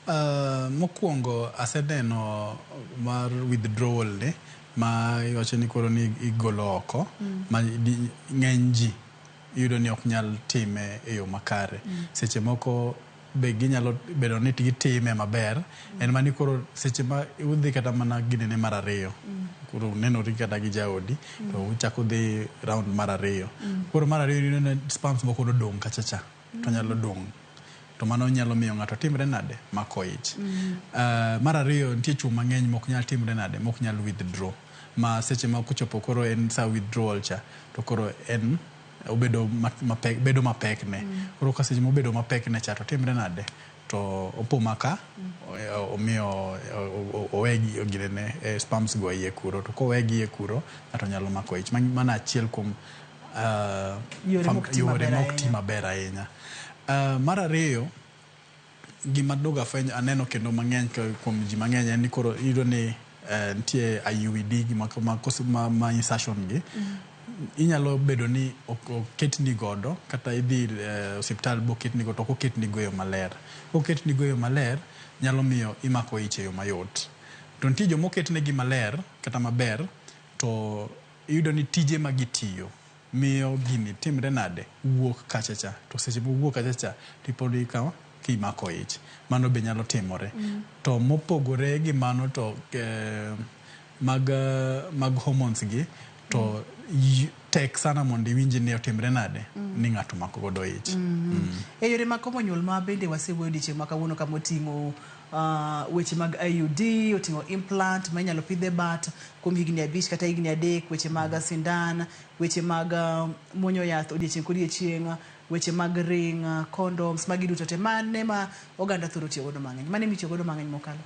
Mokwongo aseneno mar withdrawal ni, ma iwacho ni koro ni igolo oko, ma ng'eny ji iyudo ni ok nyal time e yo makare. Seche moko be ginyalo bedo ni gitime maber, en mani koro seche ma udhi kata mana ginene mar ariyo, koro unenori kata gi jaodi, to uchako dhi round mar ariyo. Koro mar ariyo iyudo ni sperms moko nodong' kacha cha, to nyalo dong' To mano nyalo miyo ng'ato timre nade? Mako ich. Mar ariyo, nitie chuo mang'eny mok nyal timre nade? Mok nyal withdraw. Ma seche ma kochopo koro en sa withdrawal cha, to koro en obedo mapek, bedo mapek ne. Koro ka seche mobedo mapek ne cha to timre nade? To opo maka omiyo owe ginene sperms go iye kuro. To kowe gi iye kuro, ng'ato nyalo mako ich. Mano achiel kuom yore mok ti yore maber mok ti ahinya. Maber ahinya. Mar ariyo, gima duogo afwenyo aneno kendo mang'eny kuom ji mang'eny en ni koro iyudo ni nitie IUD gi ma insertion gi inyalo bedo ni ok oketni godo kata idhi osiptal boketni go, to ok oketni go e yo maler. Koketni go e yo maler, nyalo miyo imako ich e yo mayot. To nitie joma oketnegi maler kata maber, to iyudo ni tije ma gitiyo miyo gini timre nade? Wuok kacha cha. To seche mowuok kacha cha, tiponi ka kimako ich. Mano be nyalo timore. To mopogore gi mano to mag hormones gi to tek sana mondo iwinj ni otimre nade ni ng'ato omako godo ich. E yore mag komo nyuol ma bende wasewuoyo odiochieng' ma kawuono, kama oting'o weche mag IUD, oting'o implant ma inyalo pidh e bat kuom higni 5 kata higni 3, weche mag sindan, weche mag muonyo yath odiochieng' kodiochieng', weche mag ring, condoms, magi duto te, mane ma oganda thoro tiyo godo mang'eny? Mane mitiyo godo mang'eny mokalo?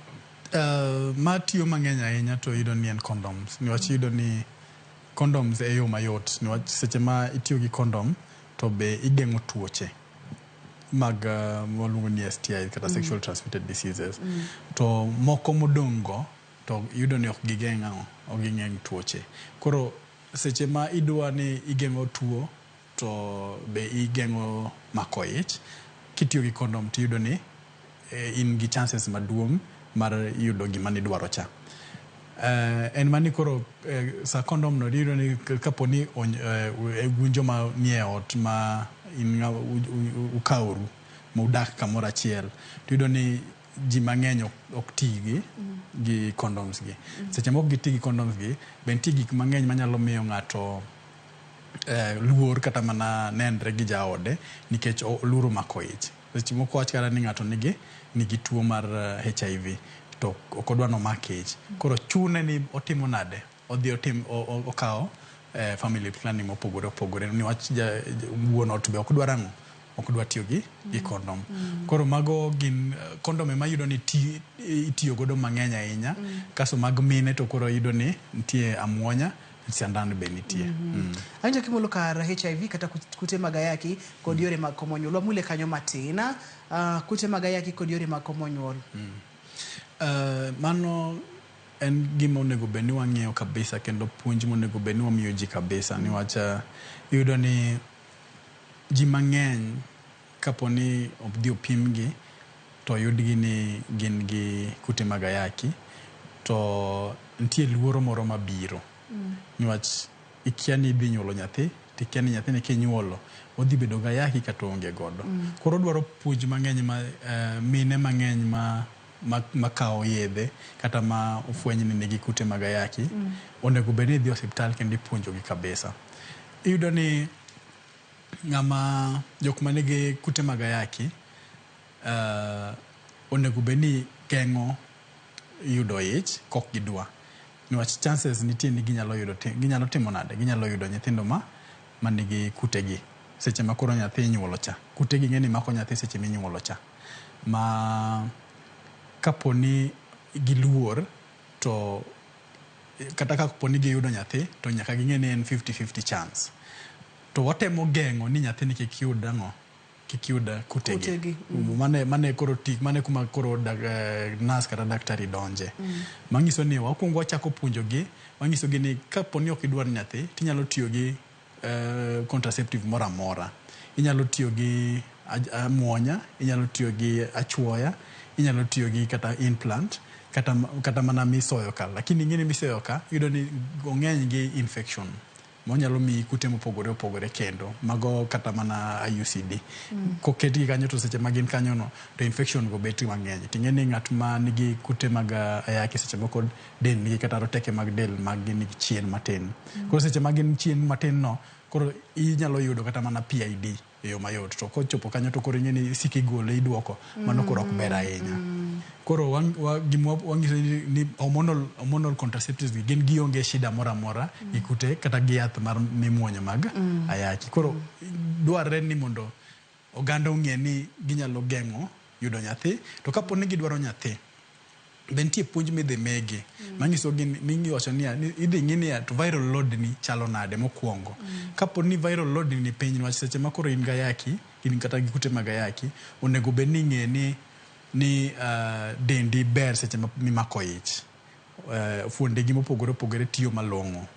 Ma tiyo mang'eny ahinya to iyudo ni en condoms, niwach iyudo ni condoms e yo mayot, niwach seche ma itiyo gi condom to be igeng'o tuoche mag waluongo ni STI kata sexual transmitted diseases. To moko modong' go to iyudo ni ok gigeng' ang'o? Ok gigeng' tuoche. Koro seche ma idwa ni igeng'o tuo to be igeng'o mako ich, kitiyo gi condom tiyudo ni in gi chances maduong' mar yudo gima nidwaro cha. En mani koro sa condom no iyudo ni kapo ni un joma nie ot ma in ukaoru ma udak kamoro achiel, tiyudo ni ji mang'eny ok ti gi condoms gi. Seche mok giti gi condoms gi, be nitie gik mang'eny manyalo miyo ng'ato luor kata mana nenre gi jaode nikech oluoro mako ich. Seche moko wach kata ni ng'ato nigi tuo mar HIV to ok odwa nomak ich. Koro chune ni otimo nade? Odhi otim okawo family planning mopogore opogore niwach wuon ot be ok dwar ang'o? Ok dwa tiyo gi condom. Koro mago gin condom ema iyudo ni itiyo godo mang'eny ahinya. Kasto mag mine to koro iyudo ni nitie amuonya, sandan be nitie. Awinjo kimulo kar HIV kata kute mag ayaki kod yore mag komo nyuol. Wamule kanyo matin. Kute mag ayaki kod yore mag komo nyuol. Mano en gima onego bed ni wang'iyo kabisa kendo puonj monego bed ni wamiyo ji kabisa, niwach iyudo ni ji mang'eny kapo ni odhi opimgi to oyudgi ni gin gi kute mag ayaki, to nitie luoro moro mabiro niwach ikia ni idhi nyuolo nyathi, to ikia ni nyathini kinyuolo odhi bedo gi ayaki kata oonge godo. Koro odwaro puonj mang'eny ma mine mang'eny ma makawo yedhe kata ma ofweny ni nigi kute mag ayaki onego bed ni idhi e osiptal kendo ipuonjogi kabisa. Iyudo ni ng'ama jok manigi kute mag ayaki onego bed ni geng'o yudo ich kok gidwa, niwach chances nitie ni ginyalo yudo, ginyalo timo nade, ginyalo yudo nyithindo ma manigi kutegi seche ma koro nyathi inyuolo cha. Kutegi ng'e ni mako nyathi seche minyuolo cha, ma kapo ni giluor to kata kapo ni giyudo nyathi to nyaka ging'e ni en 50-50 chance. To watemo geng'o ni nyathini kik yud ang'o? Kik yud kutegi. Kutegi. Mane koro tik mane kuma koro nurse kata daktari donje. Manyiso ni wakwongo wachako puonjogi, wanyisogi ni kapo ni ok idwar nyathi, tinyalo tiyo gi contraceptive moro amora. Inyalo tiyo gi amuonya, inyalo tiyo gi achuoya, inyalo tiyo gi kata implant, kata mana misoyo ka. Lakini ing'e ni misoyo ka, iyudo ni ong'eny gi infection monyalo miyi kute mopogore opogore kendo mago kata mana IUCD. Koketgi kanyo to seche ma gin kanyo no to infection go bet mang'eny. Ting'e ni ng'at ma nigi kute mag ayaki seche moko del nigi kata roteke mag del mag gi nigi chien matin. Koro seche ma gin chien matin no, koro inyalo yudo kata mana PID. e yo mayot to kochopo kanyo to koro ing'e ni isiko igole iduoko mano koro ok ber ahinya. Koro gima wanyiso ni hormonal contraceptives gi gin gionge shida moro amora gi kute kata gi yath mar mimuonyo mag ayaki. Koro dwarre ni mondo oganda ong'e ni ginyalo geng'o yudo nyathi to kapo ni gidwaro nyathi be nitie puonj midhi migi manyiso gi ni iwacho niya ni idhi ng'i niya to viral load ni chalo nade mokwongo. Kapo ni viral load ni piny niwach seche ma koro in gi ayaki in kata gi kute mag ayaki onego bed ni ing'e ni dendi ber seche mimako ich. Fuondegi mopogore opogore tiyo malong'o.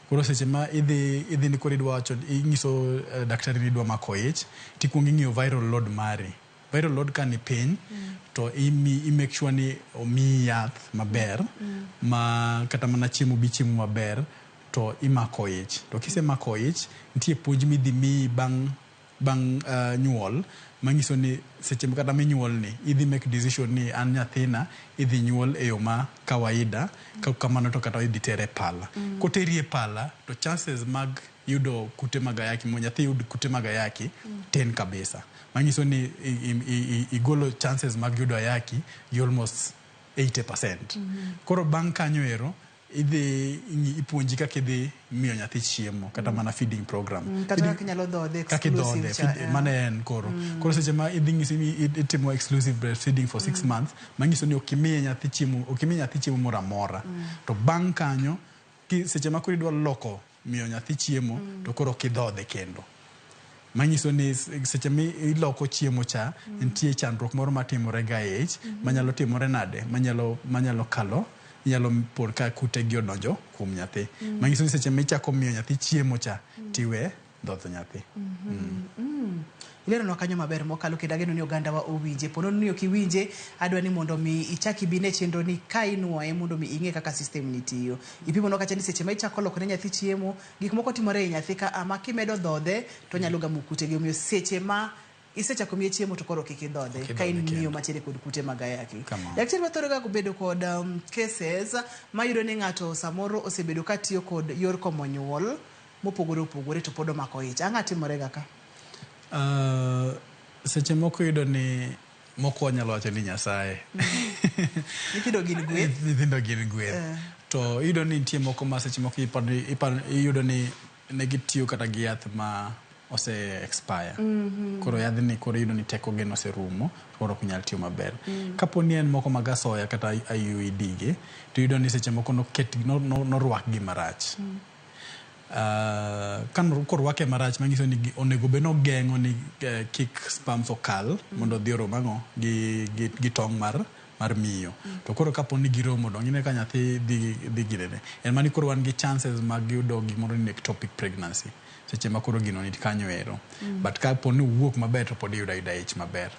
Koro seche ma idhi ni koro idwa wacho inyiso daktari ni idwa mako ich tikuongo ing'iyo viral load mari. Viral load ka ni piny to i make sure ni omiyi yath maber ma kata mana chiemo bi chiemo maber to imako ich. To kisemako ich nitie puonj midhi miyi bang' nyuol manyiso ni seche kata minyuol ni idhi make decision ni an nyathina idhi nyuol e yo ma kawaida kamano to kata idhi tere e pala. Koteri e pala to chances mag yudo kute mag ayaki mondo nyathi yud kute mag ayaki tin kabisa. Manyiso ni igolo chances mag yudo ayaki gi almost 80%. Koro bang' kanyo ero idhi ipuonji kaka idhi miyo nyathi chiemo kata mana feeding program. Kata kaka inyalo dhodhe kaka idhodhe mano en koro. Koro seche ma idhi ng'isi ni itimo exclusive breastfeeding for 6 months manyiso ni ok imiye nyathi chiemo ok imi nyathi chiemo moro amora. To bang' kanyo seche ma koro idwa loko miyo nyathi chiemo to koro ok idhodhe kendo. Manyiso ni seche mi iloko chiemo cha nitie chandruok moro matimore ga e ich manyalo timore nade manyalo kalo inyalo por ka kute gi odonjo kuom nyathi. Manyiso ni seche michako miyo nyathi chiemo cha tiwe dhodho nyathi. Ileronwa kanyo maber mokalo kendo ageno ni oganda wa owinje. Po nono ni ok iwinje, adwa ni mondo mi ichak ibine chenro ni ka inuoye mondo mi ing'e kaka system ni tiyo. Ipimonwa kacha ni seche ma ichako loko ne nyathi chiemo, gik moko timore e nyathi ka ama kimedo dhodhe to onyalo gamo kute gi. Omiyo seche ma isechako miye chiemo to koro kik idhodhe ka in miyo mantiere kod kute mag ayaki. Daktari wathoro ga bedo kod cases mayudo ni ng'ato samoro osebedo ka tiyo kod yor komo nyuol mopogore opogore to pod omako ich. Ang'o timore ga ka? Seche moko iyudo ni moko wanyalo wacho ni Nyasaye. Nyithindo gin gweth. Nyithindo gin gweth. To iyudo ni nitie moko ma seche moko iyudo ni ne gitiyo kata gi yath ma ose expire. Koro yadhni koro iyudo ni teko gi noserumo koro ok nyal tiyo maber. Kapo ni en moko mag asoya kata IUD gi to iyudo ni seche moko norwakgi marach. Ka korwake marach manyiso ni onego bed nogeng'o ni kik sperms okal mondo odhi orom ang'o gi tong' mar miyo. To koro kapo ni giromo dong ineno ka nyathi dhi ginene. En mani koro wan gi chances mag yudo gimoro ni ectopic pregnancy seche ma koro gino ni kanyo ero. But kapo ni owuok maber to pod iyudo ayuda ich maber.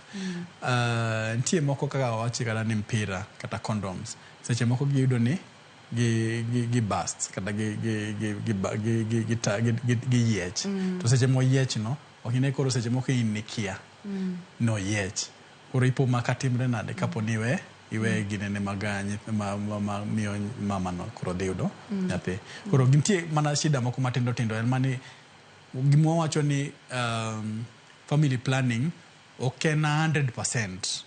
Nitie moko kaka wawachi kata ni mpira kata condoms. Seche moko giyudo ni gi burst kata gi yiech. To seche moyiech no ok ine koro seche moko in nikia no yiech. Koro ipo ma katimre nade kapo ni iwe ginene mag ma miyo mama no koro dhi yudo nyathi. Koro gintie mana shida moko matindo tindo en mani gima wawacho ni family planning ok en 100%.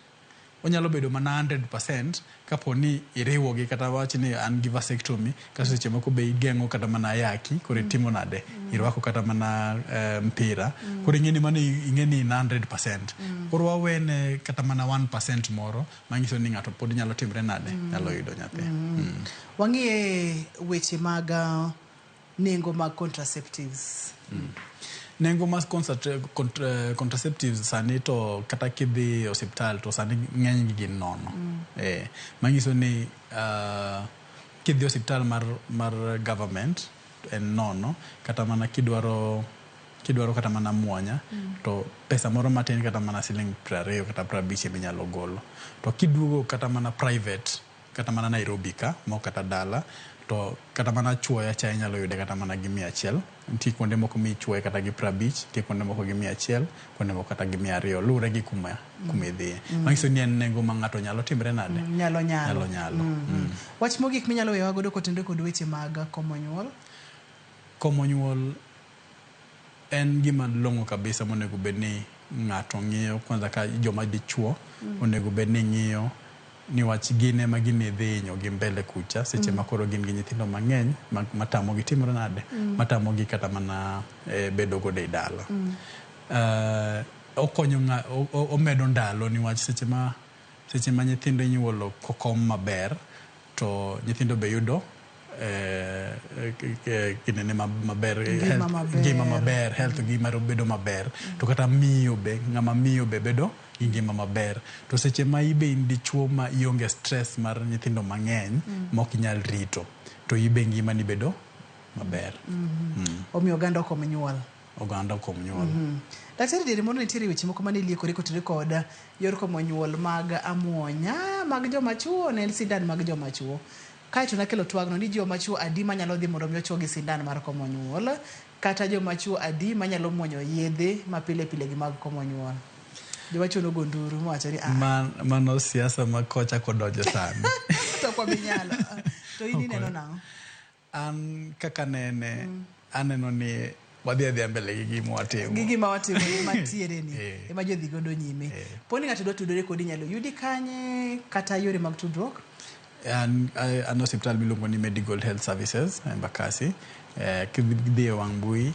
Onyalo bedo mana 100% kapo ni iriwo gi kata wach ni an gi vasectomy kasto seche moko be igeng'o kata mana ayaki koro itimo nade irwako kata mana mpira koro ing'e ni mano ing'e ni in 100%. Koro wawene kata mana 1% moro manyiso ni ng'ato pod nyalo timre nade nyalo yudo nyathi. Wang'iye weche mag nengo mag contraceptives. Nengo mag contraceptives sani to kata kidhi e osiptal to sani ng'eny gi gin nono. Manyiso ni kidhi e osiptal mar government en nono kata mana kidwaro kata mana muonya to pesa moro matin kata mana siling 20 kata 50 ema inyalo golo. To kiduogo kata mana private kata mana Nairobi ka mok kata dala to kata mana chuoya cha inyalo yude kata mana gi 100. Nitie kuonde moko michuoye kata gi 50, nitie kuonde moko gi 100, kuonde moko kata gi 200, luwore gi kuma idhiye. Manyiso ni en nengo ma ng'ato nyalo timre nade? Nyalo nyalo. Nyalo nyalo. Wach mogik minyalo weyowa godo kotenore kod weche mag komo nyuol? Komo nyuol En gima long'o kabisa monego bed ni ng'ato ng'iyo kwanza ka joma dichuo onego bed ni ng'iyo niwach gin ema gini dhi hinyogi mbele kucha seche ma koro gin gi nyithindo mang'eny matamogi timore nade matamogi kata mana bedo godo e dala. Okonyo ng'a, omedo ndalo niwach seche ma seche ma nyithindo inyuolo kokom maber to nyithindo be yudo kinene maber, Ngima maber. Ngima maber, health gi mar bedo maber to kata miyo be ng'ama miyo be bedo gi ngima maber to seche ma ibe in dichuo ma ionge stress mar nyithindo mang'eny ma ok inyal rito to ibe ngimani bedo maber. Omiyo oganda okom nyuol. Oganda okom nyuol. Daktari diere moro nitiere weche moko mane liekore kotenore kod yor komo nyuol mag amuonya mag joma chuo ne en sindan mag joma chuo. Kaeto nakelo twagno ni joma chuo adi manyalo dhi mondo mi ochuo gi sindan mar komo nyuol kata joma chuo adi manyalo muonyo yedhe ma pile pile gi mag komo nyuol. Joma chuo nogo nduru mowacho ni ah. Mano siasa ma kocha kodonjo sani. To ok wabinyalo. To in ineno nang'o? An kaka nene aneno ni wadhi adhiya mbele gi gima watimo. Gi gima watimo mantiere ni ema ji odhi godo nyime. Poni ng'ato dwa tudore kodi inyalo yudi kanye kata yore mag tudruok? An an osiptal miluongo ni Medigold Health Services Embakasi. Kidhi e wang' mbui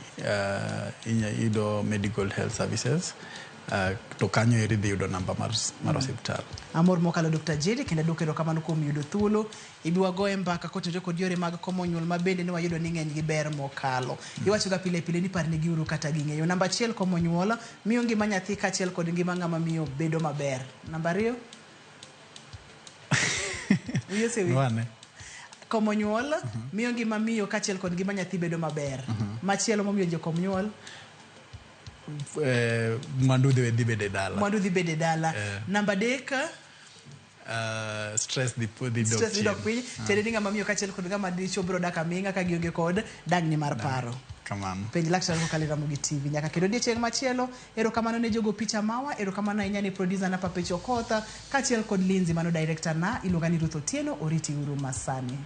inya yudo Medigold Health Services to kanyo eri idhi yudo namba mar osiptal. Amor mokalo Dr. Jerry kendo aduoko erokamano kuom yudo thuolo ibi wagoye mbaka kotenore kod yore mag komo nyuol ma bende ne wayudo ni ng'eny gi ber mokalo. Iwacho ga pile pile ni parnegi uru kata ging'eyo. Namba achiel, komo nyuol miyo ngima nyathi kaachiel kod ngima ng'ama miyo bedo maber. Namba ariyo? Wiyi osewil? Nwane. Komo nyuol miyo ngima miyo kaachiel kod ngima nyathi bedo maber. Machielo momiyo ji okom nyuol? Mwandu dhi bedo e dala. Mwandu dhi bedo e dala. Namba adek? Stress dhi dok Stress dhi dok chien. piny. Tiende ni ng'ama miyo kaachiel kod ng'ama dichuo biro dak aming'a ka gionge kod dang'ni mar paro. Kamano. Penj laktar kokalo e Ramogi TV. Nyaka kendo odiechieng' machielo, erokamano ne jogo picha mawa, erokamano ahinya ne producer na Papecho Okoth, kaachiel kod Lindsay mano director na, iluonga ni Ruth Otieno, oriti uru masani.